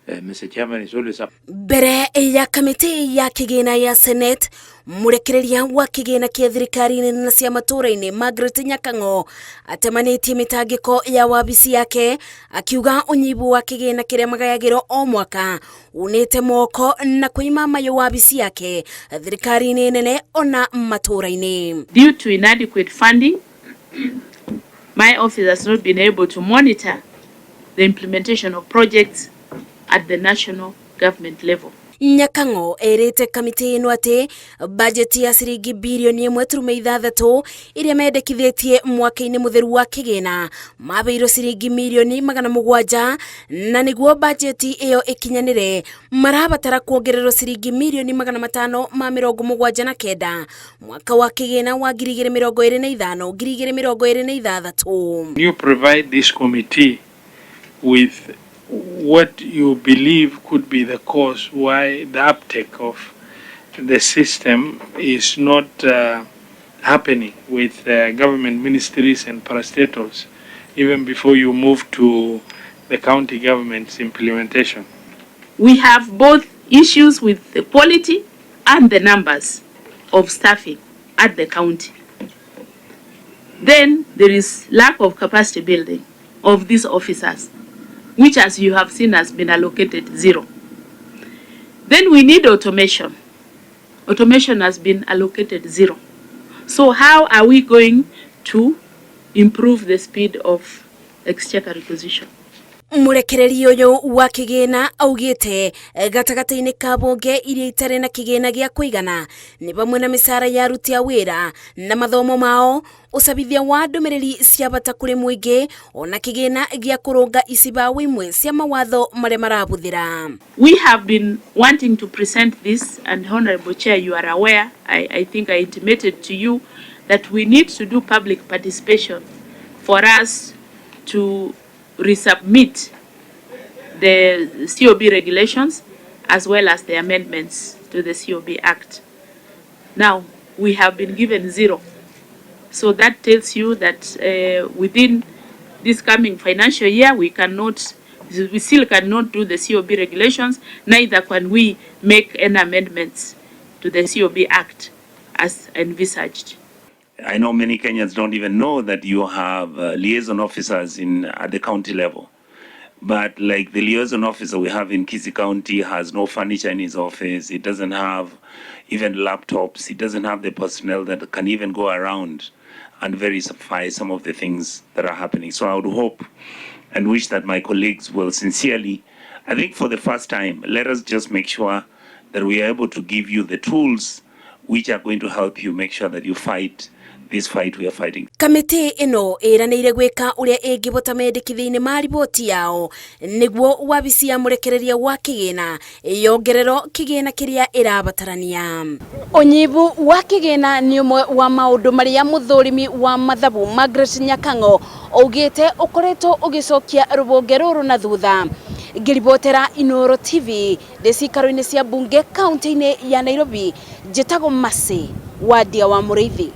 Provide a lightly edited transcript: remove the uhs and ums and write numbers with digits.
Mr. Chairman, it's always up. Mbere ya kamĩtĩ ya kĩgĩna ya Senate, mũrekereria wa kĩgĩna kĩa thirikari nene na cia matũũra-inĩ Margaret Nyakang'o atemanĩtie mĩtangĩko ya wabici yake akiuga ũnyibu wa kĩgĩna kĩrĩa magayagĩrwo o mwaka unĩte moko na kũima mayũ wabici yake thirikari-inĩ nene ona matũũra-inĩ. Due to inadequate funding, my office has not been able to monitor the implementation of projects at the national government level. Nyakang'o erĩte kamĩtĩ ĩno atĩ bajeti ya ciringi birioni 1.6 ĩrĩa mendekithĩtie mwaka-inĩ mũtheru wa kĩgĩna mabeirwo ciringi mirioni 700, na nĩguo bajeti ĩyo ĩkinyanĩre marabatara kuongererwo ciringi mirioni 579 mwaka wa kĩgĩna wa 2025 2026. You provide this committee with what you believe could be the cause why the uptake of the system is not happening with government ministries and parastatals, even before you move to the county government's implementation. We have both issues with the quality and the numbers of staffing at the county. Then there is lack of capacity building of these officers, which, as you have seen, has been allocated zero. Then we need automation. Automation has been allocated zero. So how are we going to improve the speed of exchequer requisition? Mũrekereria ũyũ wa kĩgĩna augĩte gatagatĩ-inĩ ka bunge iria itarĩ na kĩgĩna gĩa kũigana nĩ vamwe na mĩcara ya aruti a wĩra na mathomo mao, ũcabithia wa ndũmĩrĩri cia bata kũrĩ mũingĩ, ona kĩgĩna gĩa kũrũnga icibaũ imwe cia mawatho marĩa marabũthĩra. We have been wanting to present this, and Honorable Chair, you are aware, I think I intimated to you that we need to do public participation for us to resubmit the COB regulations as well as the amendments to the COB Act. Now, we have been given zero. So that tells you that within this coming financial year, we cannot, we still cannot do the COB regulations, neither can we make any amendments to the COB Act as envisaged. I know many Kenyans don't even know that you have liaison officers in at the county level. But like the liaison officer we have in Kisii County has no furniture in his office. He doesn't have even laptops. He doesn't have the personnel that can even go around and verify some of the things that are happening. So I would hope and wish that my colleagues will sincerely, I think for the first time, let us just make sure that we are able to give you the tools which are going to help you make sure that you fight this fight we are fighting. Kamĩtĩ ĩno ĩranĩire gwĩka ũrĩa ĩngĩbota mendekithia-inĩ ma riboti yao nĩguo wabici ya mũrekereria wa kĩgĩna yongererwo kĩgĩna kĩrĩa ĩrabatarania. Ũnyibu wa kĩgĩna nĩ ũmwe wa maũndũ marĩa mũthũrimi wa mathabu Margaret Nyakang'o augĩte ũkoretwo ũgĩcokia rũbonge rũrũ na thutha. Ngĩribotera Inooro TV ndĩ cikaro-inĩ cia bunge kaunti-inĩ ya Nairobi, njĩtagwo Mercy Wandia wa Mũrĩithi.